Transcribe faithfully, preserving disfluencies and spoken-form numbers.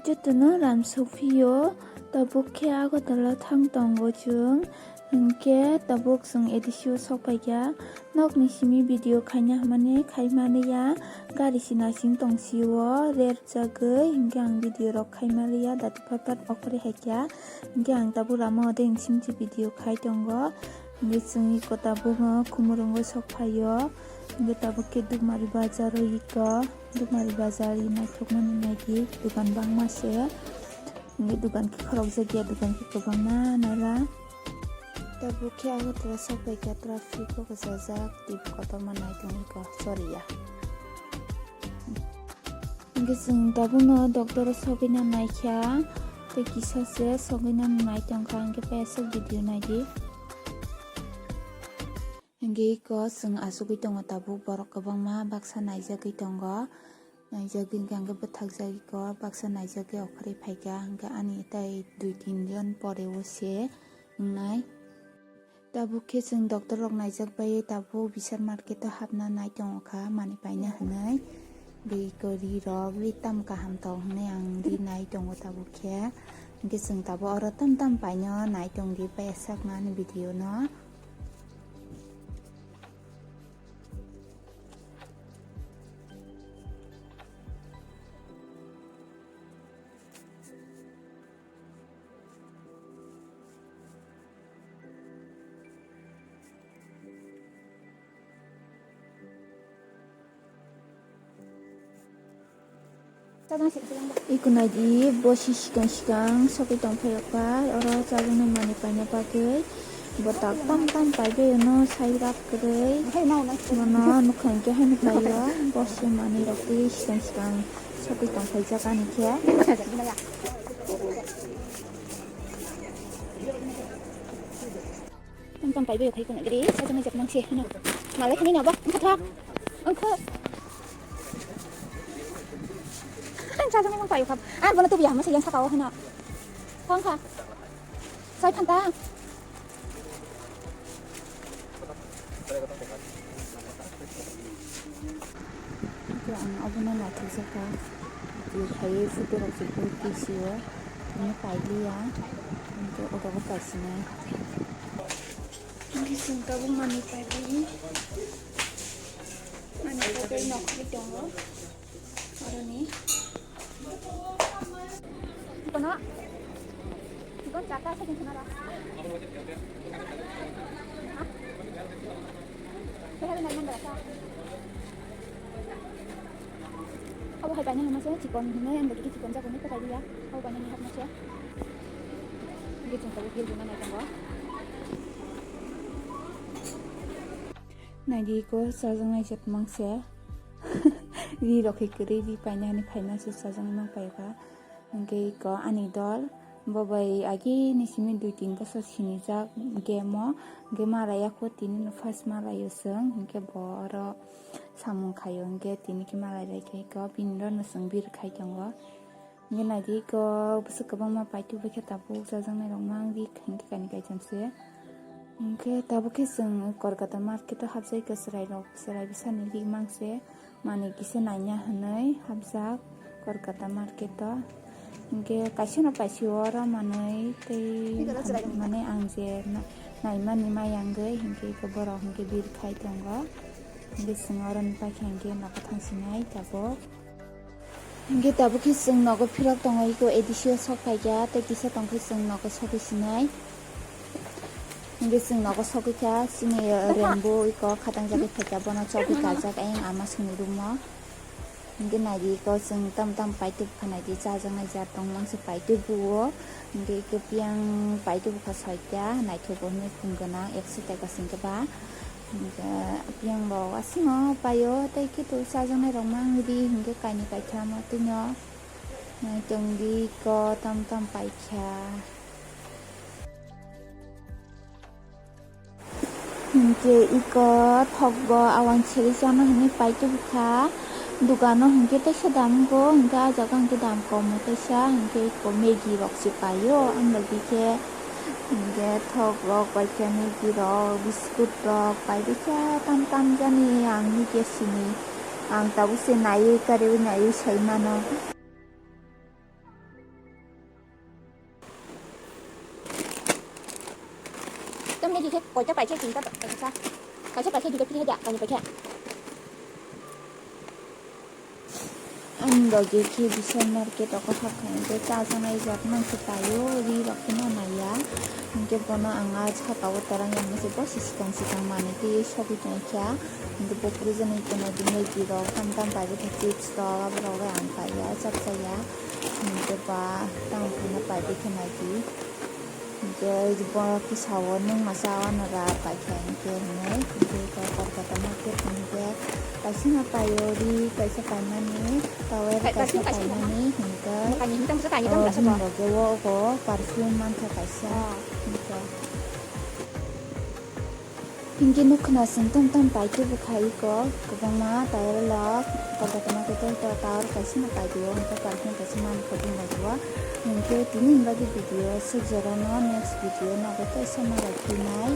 Jotono ram sokphio, tabuk khe Agartala thang tongo chwng, hinkhe tabuk chwng A D C o sok paikha. Nokni simi video khaina hwnmani khaimaliya, gari si naising tongsio rer jagwi, hinkhe ang video rok khaimaliya, dati phat phat okhorwi haikha, hinkhe ang tabuk lama ode hinsing si video khai tongo. Hinkhe chwng iko tabuk khumulwngo sok phaio, hinkhe tabuk khe Dukmari bazar o iko. Dukmari bazar ni naithokmani naidi, dukan bangma se. Hinkhe dukan khe khorokjak ya, dukan khe kwbangma nara. Tabuk khe Agartala sok paikha, traffic o kwchajak, twi kotorma nai tongwi kha, sorry ya. Hinkhe chwng tabukno doctor o sogwina naikha, tei kisa se sogwina nai tongkha, hinkhe paisa video naidi. Hinkhe iko chwng achugwi tongo tabuk, borok kwbangma baksa naijagwi tongo. Naijagwi hinkhe ang khe bwthakjagwi ko baksa naijagwi okhorwi phaikha, hinkhe ani tai dui tin jon pore o se wngnai. Tabuk khe chwng doctor rok naijak bai tabuk Vishal market o hapna nai tongo kha, manwi paina hwnwi. Bui ko ri rok ri tam kaham tong hwnwi ang ri nai tongo tabuk khe. Hinkhe chwng tabuk oro tam tam paino nai tong di, paisakma ni video no. Iko naidi, bosi sikang sikang sogwi tongphai rok ba, oro chajaknai manwi paina bagwi bwtak tam tam paibai, ono sai rak kwrwi. Bono nukha hinkhe haino paio, bosi manwi rok twi sikang sikang sogwi tongphaijak ani khe. Tong tong paibai khai kono gri, sajang jak mang se hino. Malai khani na ba, wngkha thak. Wngkha. Sajang mang paio khap. Ah, bono tubi hama se yang sakao hino. Wngkha. Sai phanta. Ang abono naithokjakha. Twi khaiwi photo rok se post khe sio. Tini pailiya. Hinkhe obo bo kaisinai. Hinkhe chwng tabuk manwi paibai. Manwi paibai nokhorwi tongo. Aroni. Kono. Chikon chata sa khin khna ra. Ha? Kaya na nang ra sa. Abo hai paina hama se chikon hwnwi ang dagi chikon jago ni patai dia. Abo paina ni hapna se. Gitong tabuk gil juna nai tongo. Naidi ko sajang nai jet mang se. Ri rok hai kwrwi ri paina ni phaina se sajang mang pai kha. Hingke iko ani dol, bo bai agini simi dui tin bosor sinijak game o, hingke ma raya kho tini no first ma rayo chwng, hingke bo oro samung khaio, hingke tini khe ma rai rai khe iko bini rok no chwng bir khai tongo. Hingke naidi iko bwswk kwbangma paitubui khe tabuk chajaknai rok mang ri hingke kainwi kaitham se. Hingke tabuk khe chwng Kolkata market o hapjai khe chwrai rok, chwrai bwsani ri mang se. Manwi kisa naina hwnwi hapjak Kolkata market o. Hingke kaisa no paisio oro manwi tei mane ang je na-, naimani mayangwi hingke iko borok hingke bir khai tongo. Hingke chwng oro ni paikha hingke nogo thangsinai tabuk. Hingke tabuk khe chwng nogo phirok tongo iko A D C o sok phaikha tei kisa tongkhe chwng nogo sogwi sinai. Hingke chwng nogo sogwi kha, chini Rainbow iko khatang jagwi phaikha, bono chogwi kajak ayang ama songni room o. Hingke naidi iko chwng tam tam paitubukha, naidi chajaknai jat tong mangse paitubuo. Hingke iko piyang paitubukha soita, naithogo hinwi phung gwnang, ekso taka singkhe ba. Hingke piyang rok asingo paio, tei kitu chajaknai rok mangri, hingke kainwi kaitham o twino. Naitongdi iko tam tam paikha. Hingke iko thokbo awang seri chana hinwi paitubukha. Dukano hingke teisa damgo, hingke ah jaga hingke dam komo teisa, hingke iko Maggi rok se paio, ang logi khe hingke thok rok, bai khe Maggi rok, biscuit rok paibikha tam tam jani, ang ni khe sini, ang tabuk se naiwi kariwi naiwi sai mano. Kaisa paikhe tinta paikha. Kaisa paikhe duita free haida, ani paikhe. Ang logi khe Vishal market o kwthak khainai tei cha chanai jak nang se paio, ri rok phano naiya. Hinkhe bono ang a saka o terang yang se bosi swkang swkang manwi tei sogwi tongkha. Hinkhe bo phurijani kono di Maggie rok tam tam paibo khe chips rok abo rok ang paiya chap chaya. Hinkhe ba tamo phano paibo khe Maggie. Hinkhe borok khe sao nwng masa o nora paikha hinkhe hinwi hinkhe eko Kolkata market hinkhe kaisa no paio ri kaisa paimani towel kaisa paimani hinkhe o bini loge o ogo perfume mankha kaisa hinkhe. Hinkhe nuk khna chwng tam tam paikhe bwkha iko kwbangma towel rok Kolkata market o tower kaisa no paibio hinkhe perfume kaisa mankha bini loge o. Hinkhe tini ni bagwi video swk jora no, next video nogo tei sama rok phinai.